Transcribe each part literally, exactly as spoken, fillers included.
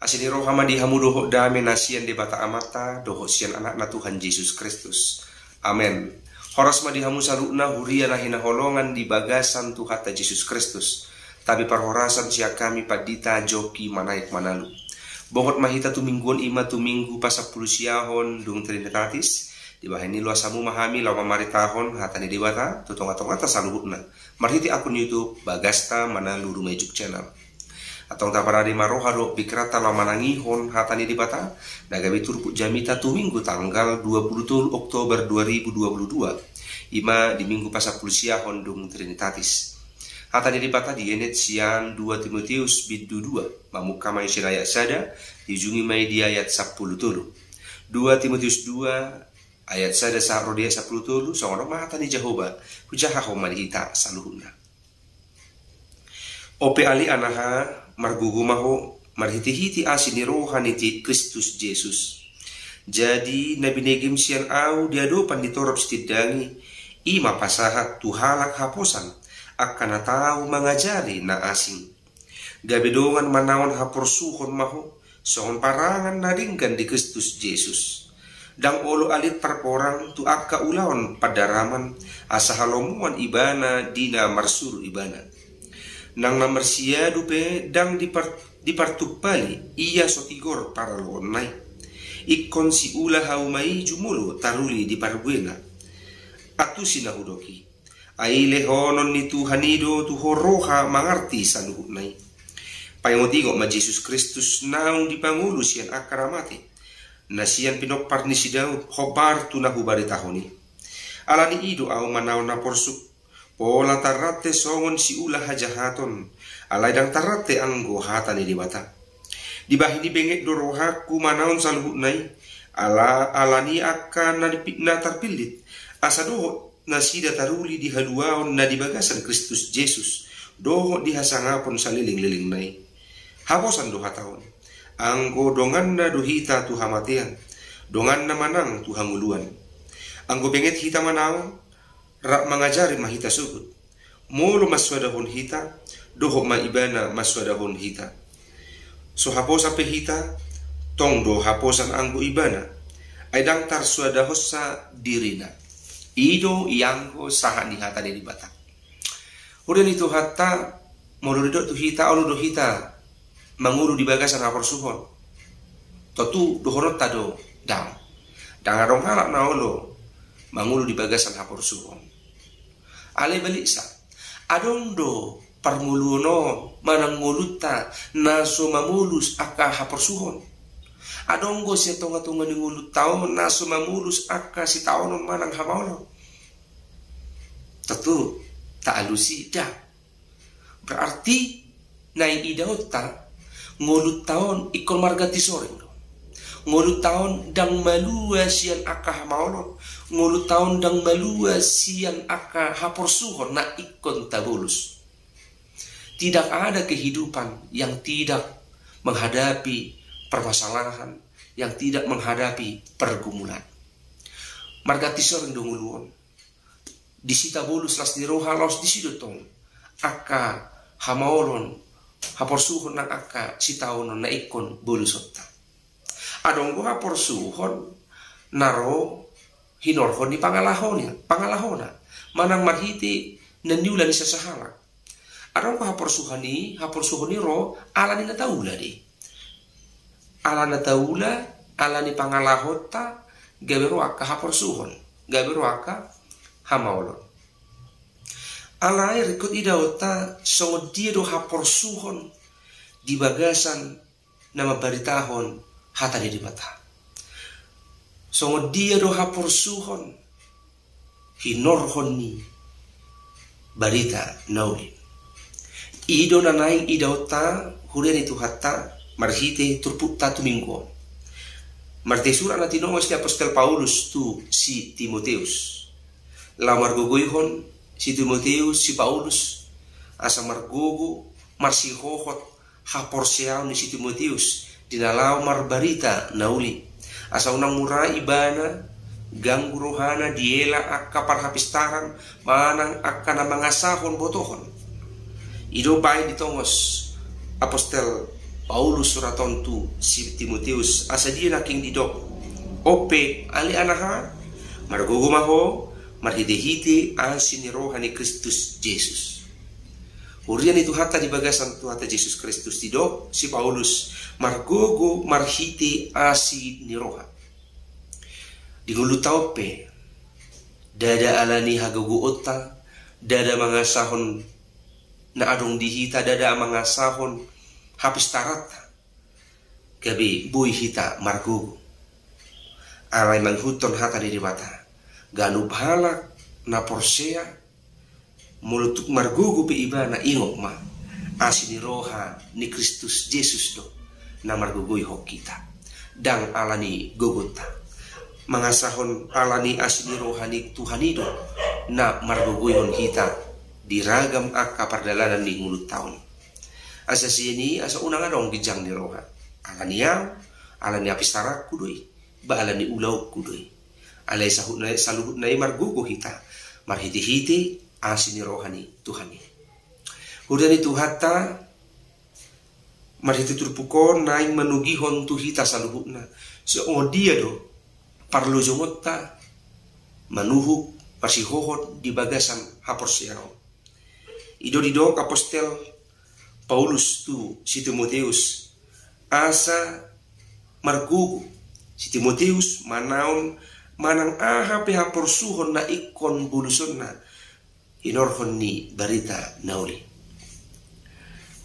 Asi ni roha ma di hamu dohot dame na sian Debata Amanta dohot sian Anakna Tuhan Jesus Kristus. Amen. Horas ma di hamu saluhutna huria na hinaholongan di bagasan Tuhanta Jesus Kristus. Tabi parhorasan sian hami Pandita Joki Manaek Manalu. Bongot ma hita tu minggu on, i ma tu minggu pasampulu siahon dung Trinitatis. Dibahen i loas hamu ma hami laho mamaritahon hata ni Debata tu tonga-tonganta saluhutna marhite akun YouTube Bagasta Manalu Rumaijuk Channel. Antong taparade ma roha dohot pikiranta laho manangihon hata ni Debata na gabe turpuk jamita tu minggu tanggal dua pulu tolu Oktober dua ribu dua pulu dua, i ma di minggu pasampulu siahon dung Trinitatis. Hata ni Debata dienet sian dua Timoteus bindu dua, mamungka ma i sian ayat sada, diujungi ma i di ayat sampulu tolu. Dua Timoteus dua ayat sada sahat ro di ayat sampulu tolu, songon on ma hata ni Jahowa, hujahahon ma di hita saluhutna. Ope ale anaha, margogo ma ho, marhite-hite asi ni roha ni Je-, Kristus Jesus. Jadi na binegem sian ahu di adopan ni torop sitindangi, i ma pasahat tu halak haposan, angka na tau mangajari na asing. Gabe dongan manaon haporsuhon ma ho, songon parangan na denggan di Kristus Jesus. Ndang olo alit parporang tu angka ulaon pandaraman, asa halomoan ibana di na marsuru ibana. Nang na marsiadu pe ndang dipar-, dipartumpali, ia so tigor paraloonna i. Ingkon siula hauma i jumolo taruli di parbuena. Antusi na hudok i. Ai lehonon ni Tuhan i do tu ho roha mangarti saluhutna i. Paingot-ingot ma Jesus Kristus naung dipangolu sian angka na mate, na sian pinompar ni si Daud, hombar tu na hubaritahon i. Ala ni i do ahu manaon na porsuk, pola tarrante songon siula hajahaton, alai ndang tarrante anggo hata ni Debata. Dibahen i benget do rohangku manaon saluhutna i, ala, ala ni angka na dipi-, na tarpillit, asa dohot nasida taruli di haluaon na di bagasan Kristus Jesus, dohot di hasangapon saleleng-lelengna i. Haposan do hata on. Anggo donganna do hita tu hamatean, donganna manang tu hangoluan. Anggo benget hita manaon, rap mangajari ma hita sogot. Molo mansoadahon hita, dohot ma ibana mansoadahon hita. So haposan pe hita, tong do haposan anggo ibana, ai ndang tarsoadahonsa dirina. I do ianggo sahat ni hata ni Debata. Huria ni Tuhanta, molo didok tu hita, olo do hita mangolu di bagasan haporsuhon? Tontu dohononta do, ndang. Ndang adong halak na olo mangolu di bagasan haporsuhon. Alai baliksa, adong do parngoluon on manang ngolunta na so mamolus angka haporsuhon? Adong do sian tonga-tonga ni ngolunta on na so mamolus angka sitaonon manang hamaolon? Tontu taalusi ndang. Berarti na idaonta, ngolunta on ingkon marganti soreng do. Ngolunta on ndang malua sian angka hamaolon, ngolunta on ndang malua sian angka haporsuhon na ingkon tabolus. Tidak ada kehidupan yang tidak menghadapi permasalahan, yang tidak menghadapi pergumulan. Marganti soreng do ngolu on. Disi tabolus las ni roha, laos disi do tong angka hamaolon, haporsuhon nang angka sitaonon na ingkon bolusonta. Adong do haporsuhon na ro hinorhon ni pangalahona, pangalahona, manang marhite na niula ni sasahalak. Adong do haporsuhon i, haporsuhon i ro ala ni na taula do i. Ala na taula, ala ni pangalahonta, gabe ro angka haporsuhon, gabe ro angka hamaolon. Alai ringkot idaonta, songon dia do haporsuhon di bagasan na mambaritahon hata ni Debata? Songon dia do haporsuhon hinorhon ni Barita na Uli? I do na naeng idaonta, huria ni Tuhanta, marhite turpukta tu minggu on. Marhite surat na tinongos ni apostel Paulus tu si Timoteus, laho margogoihon si Timoteus si Paulus asa margogo, marsihohot haporseaon ni si Timoteus di na laho marbarita na uli, asa unang mura ibana ganggu rohana diela angka parhapistaran manang angka na mangasahon botohon. I do baen ditongos apostel Paulus surat on tu si Timoteus, asa dia nangkin didok: On pe ale anaha, margogo ma ho marhitehite asi ni roha ni Kristus Jesus. Huria ni Tuhanta di bagasan Tuhanta Jesus Kristus, didok si Paulus margogo marhite asi ni roha. Di ngolunta on pe, ndada ala ni hagogoonta, ndada mangasahon na adong di hita, ndada mangasahon hapistaranta gabe boi hita margogo. Alai mangihuthon hata ni Debata, ganup halak na porsea, molo tung margogo pe ibana, ingot ma, asi ni roha ni Kristus Jesus do na margogoihon hita. Ndang ala ni gogonta. Mangasahon ala ni asi ni roha ni Tuhan i do na margogoihon hita di ragam angka pardalanan ni ngolunta on. Asa sian i, asa unang adong ginjang ni roha. Ala ni au, ala ni hapistaranku do i, ba ala ni ulaonku do i. Alai saluhutna, saluhutna i margogo hita marhitehite asi ni roha ni Tuhan i. Huria ni Tuhanta, marhite turpuk on naeng manogihon tu hita saluhutna, songon dia do parlojongonta manuhuk, marsihohot di bagasan haporseaon. I do didok apostel Paulus tu si Timoteus, asa margogo si Timoteus manaon manang aha pe haporsuhon na ingkon bolusonna, hinorhon ni barita na uli.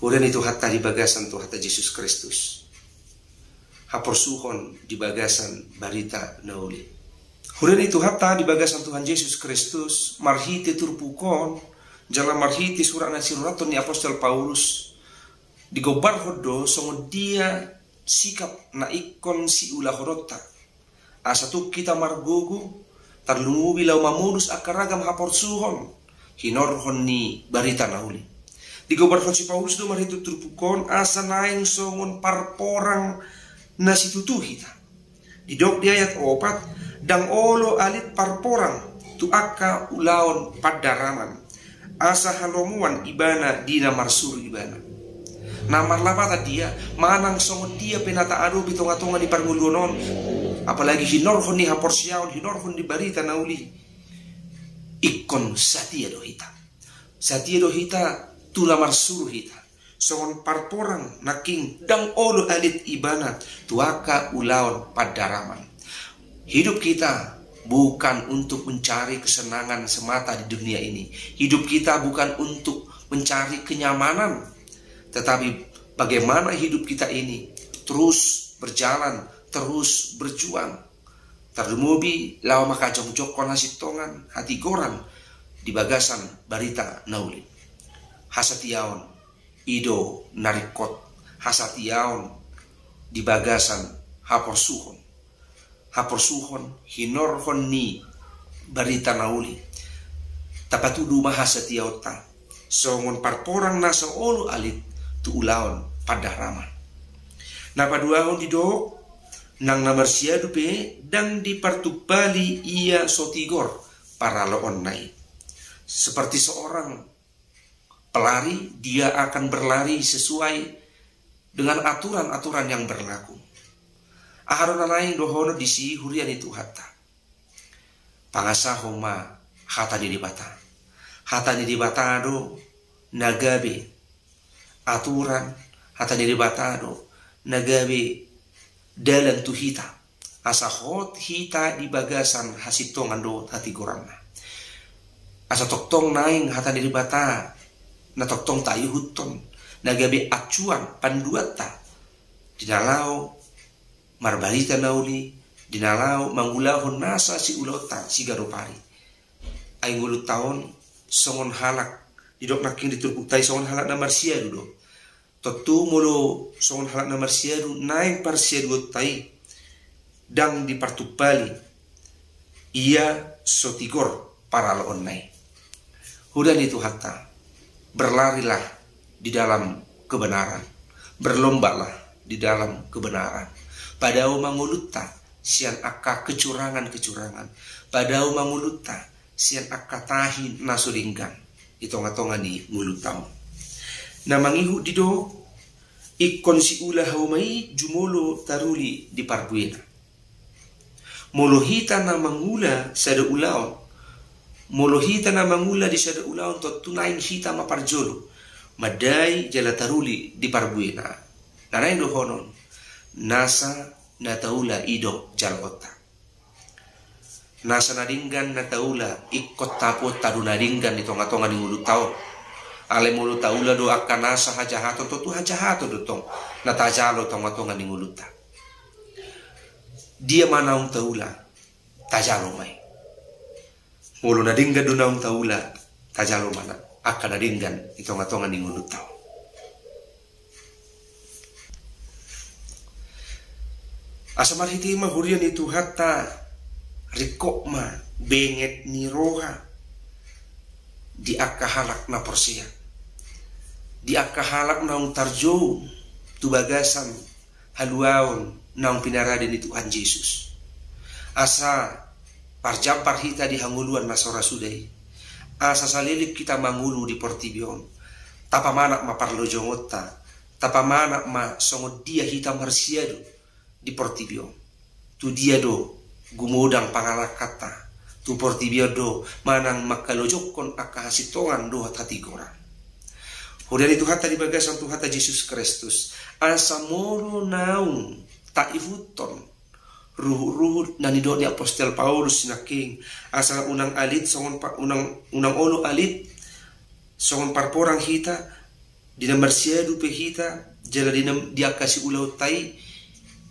Huria ni Tuhanta di bagasan Tuhanta Jesus Kristus. Haporsuhon di bagasan barita na uli. Huria ni Tuhanta di bagasan Tuhan Jesus Kristus, marhite turpuk on, jala marhite surat na sinurathon ni apostel Paulus, digombarhon do songon dia sikap na ingkon siulahononta, asa tung hita margogo, tarlumobi laho mamolus angka ragam haporsuhon, hinorhon ni barita na uli. Digombarhon si Paulus do marhite turpuk on, asa naeng songon parporang na situtu hita. Didok di ayat opat: Ndang olo alit parporang tu angka ulaon pandaraman, asa halomoan ibana di na marsuru ibana. Na marlapatan dia, manang songon dia pe na taadopi tongatonga ni parngoluon on, apalagi hinorhon ni haporseaon, hinorhon ni barita na uli, ingkon satia do hita. Satia do hita tu na marsuru hita. Songon parporang nangkin, ndang olo alit ibana tu angka ulaon pandaraman. Hidup kita bukan untuk mencari kesenangan semata di dunia ini. Hidup kita bukan untuk mencari kenyamanan, tetapi bagaimana hidup kita ini terus berjalan, terus berjuang, tarlumobi laho manghajongjonghon hasintongan, hatigoran di bagasan barita na uli. Hasatiaon i do na ringkot, hasatiaon di bagasan haporsuhon. Haporsuhon hinorhon ni barita na uli. Tapatudu ma hasatiaonta songon parporang na so olo alit tu ulaon pandaraman. Na paduahon didok, nang na marsiadu pe ndang dipartumpali ia so tigor paraloonna i. Seperti seorang pelari, dia akan berlari sesuai dengan aturan-aturan yang berlaku. Aha do na naeng dohonon disi, huria ni Tuhanta? Pangasahon ma hata ni Debata. Hata ni Debata do na gabe aturan, hata ni Debata do na gabe dalan tu hita, asa hot hita di bagasan hasintongan dohot hatigoranna. Asa tongtong naeng hata ni Debata na tongtong taihuthon, na gabe acuan panduanta di na laho marbarita na uli, di na laho mangulahon nasa siulaonta siganup ari. Ai ngolunta on songon halak, didok nangkin di turpukta i, songon halak na marsiadu do. Tontu molo songon halak na marsiadu, naeng parsiaduonta i ndang dipartumpali ia so tigor paraloonna i. Huria ni Tuhanta, berlarilah di dalam kebenaran, berlombalah di dalam kebenaran. Padao ma ngolunta sian angka kecurangan-kecurangan. Padao ma ngolunta sian angka tahi na so denggan di tongatonga ni ngolunta on. Na mangihut didok, Ingkon siula hauma i jumolo taruli di parbuena. Molo hita na mangula sada ulaon, molo hita na mangula di sada ulaon, tontu naeng hita ma parjolo mandai jala taruli di parbuena. Na naeng dohonon, nasa na taula i do jaloonta. Nasa na denggan na taula ingkon tapuonta do na denggan di tonga-tonga ni ngolunta on. Alai molo taula do angka nasa hajahaton, tontu hajahaton do tong na tajalo tonga-tonga ni ngolunta. Dia ma naung taula, tajalo ma i. Molo na denggan do naung taula, tajalo ma na angka na denggan di tonga-tonga ni ngolunta on. Asa marhite i ma huria ni Tuhanta, ringkot ma benget ni roha di angka halak na porsea, di angka halak naung tarjou tu bagasan haluaon naung pinarade ni Tuhan Jesus. Asa parjambar hita di hangoluan na so ra suda i. Asa saleleng hita mangolu di portibi on, tapamanat ma parlojongonta, tapamanat ma songon dia hita marsiadu di portibi on. Tu dia do gumodang pangalangkanta? Tu portibi on do manang mangkalojokkon angka hasintongan dohot hatigoran? Huria ni Tuhanta di bagasan Tuhanta Jesus Kristus, asa molo naung taihuthon ruhut-ruhut na nidok ni apostel Paulus sinangkin, asa unang alit songon pa-, unang, unang olo alit songon parporang hita, di na marsiadu pe hita, jala di na, di angka siulaonta i,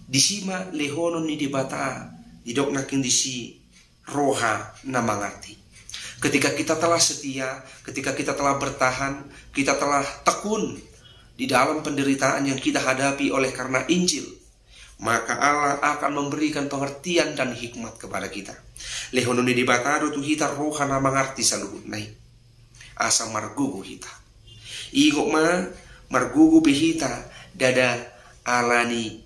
disi ma lehonon ni Debata, didok nangkin disi roha na mangarti. Ketika kita telah setia, ketika kita telah bertahan, kita telah tekun di dalam penderitaan yang kita hadapi oleh karena Injil, maka Allah akan memberikan pengertian dan hikmat kepada kita. Lehonon ni Debata do tu hita roha na mangarti saluhutna i, asa margogo hita. Ingot ma, margogo pe hita, ndada ala ni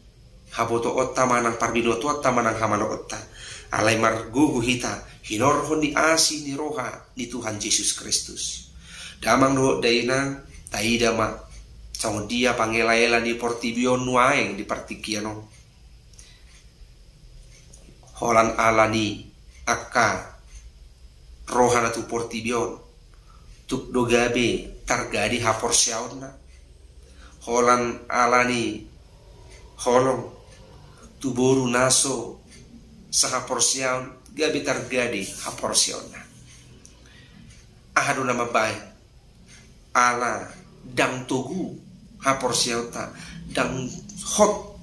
habotoonta manang parbinotoonta manang hamaloonta. Alai margogo hita hinorhon ni asi ni roha ni Tuhan Jesus Kristus. Damang dohot dainang, taida ma songon dia pangelaela ni portibi on nuaeng di partingkian on. Holan ala ni angka roha na tu portibi on, tuk do gabe targadi haporseaonna. Holan ala ni holong tu boru na so sahaporseaon, gabe targadi haporseaonna. Aha do na mambahen? Ala ndang togu haporseaonta, ndang hot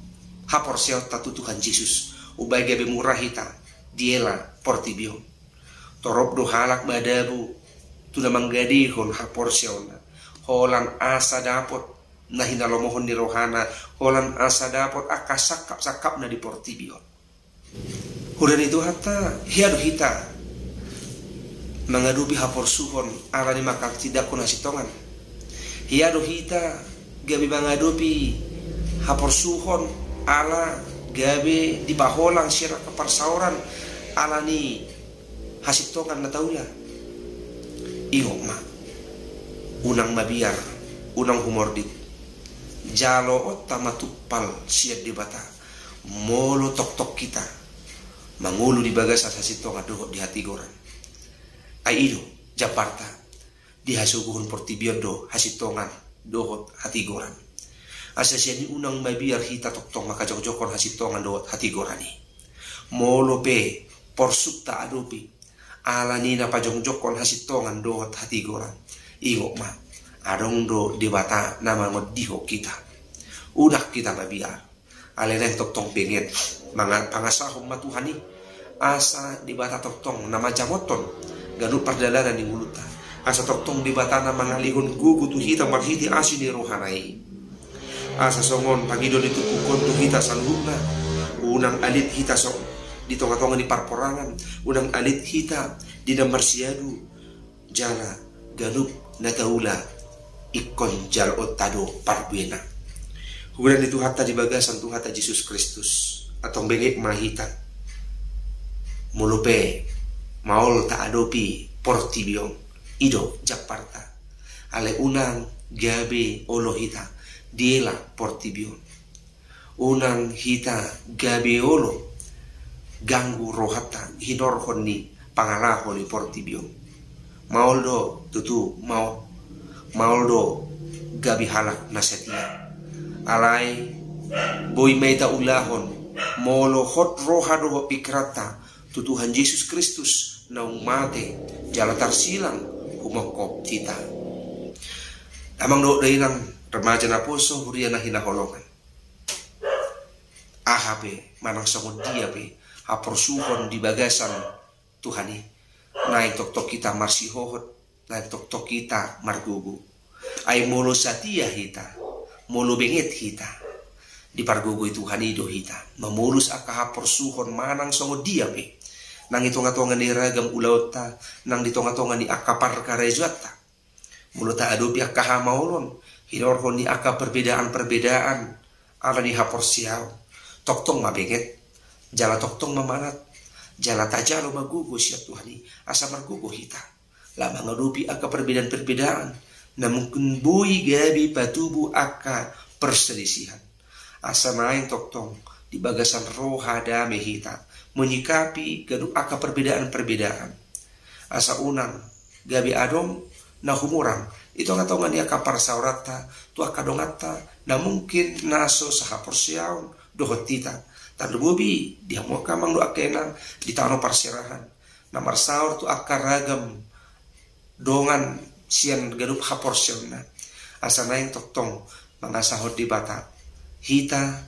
haporseaonta tu Tuhan Jesus, umbahen gabe mura hita diela portibi on. Torop do halak madabu tu na manggadehon haporseaonna, holan asa dapot na hinalomohon ni rohana, holan asa dapot angka sangkap-sangkapna di portibi on. Huria ni Tuhanta, hea do hita mangadopi haporsuhon ala ni manghatindanghon hasintongan? Hea do hita gabe mangadopi haporsuhon ala gabe dipaholang sian angka parsaoran ala ni hasintongan na taula? Ingot ma, unang mabiar, unang humordit. Jaloonta ma tumpal sian Debata molo tongtong hita mangolu di bagasan hasintongan dohot di hatigoran. Ai i do jambarta, dihasogohon portibi on do hasintongan dohot hatigoran. Asa sian i unang mabiar hita tongtong manghajongjongkon hasintongan dohot hatigoran i. Molo pe porsuk taadopi ala ni na pajongjongkon hasintongan dohot hatigoran, ingot ma, adong do Debata na mangondihon hita. Unang hita mabiar. Alai naeng tongtong benget, manga-, pangasahon ma Tuhan i, asa Debata tongtong na manjamothon ganup pardalanan ni ngolunta, asa tongtong Debata na mangalehon gogo tu hita marhite asi ni rohana i. Asa songon pangido ni turpuk on tu hita saluhutna, unang alit hita so di tonga-tonga ni parporangan, unang alit hita di na marsiadu, jala ganup na taula ingkon jaloonta do parbuena. Huria ni Tuhanta di bagasan Tuhanta Jesus Kristus, antong benget ma hita. Molo pe maol taadopi portibi on, i do jambarta. Alai unang gabe olo hita, diela portibi on. Unang hita gabe olo ganggu rohanta hinorhon ni pangalaho ni portibi on. Maol do tutu, maol, maol do gabe halak na satia. Alai boi ma hita ulahon molo hot roha dohot pikiranta tu Tuhan Jesus Kristus naung mate jala tarsilang humongkop hita. Amang dohot dainang, remaja naposo, huria na hinaholongan. Aha pe manang songon dia pe haporsuhon di bagasan Tuhan i, naeng tongtong hita marsihohot, naeng tongtong hita margogo. Ai molo satia hita, molo benget hita, dipargogoi Tuhan i do hita mamolus angka haporsuhon manang songon dia pe nang di tongatonga ni ragam ulaonta, nang di tongatonga ni angka parkarejoanta. Molo taadopi angka hamaolon hinorhon ni angka perbedaan-perbedaan ala ni haporseaon, tongtong ma benget, jala tongtong ma manat, jala tajalo ma gogo sian Tuhan i asa margogo hita laho mangadopi angka perbedaan-perbedaan na mungkin boi gabe patubu angka perselisihan. Asa naeng tongtong di bagasan roha dame hita menyikapi ganup angka perbedaan-perbedaan. Asa unang gabe adong na humurang di tongatonga ni angka parsaoranta tu angka donganta na mungkin na so sahaporseaon dohot hita. Tarlumobi di hamu angka amang dohot angka inang di tano parserahan na marsaor tu angka ragam dongan sian ganup haporseaonna. Asa naeng tongtong mangasahon Debata hita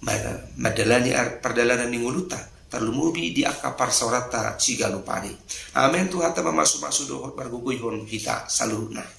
ma-, mandalani ar-, pardalanan ni ngolunta, tarlumobi di angka parsaoranta siganup ari. Amen. Tuhanta mamasumasu dohot margogoihon hita saluhutna.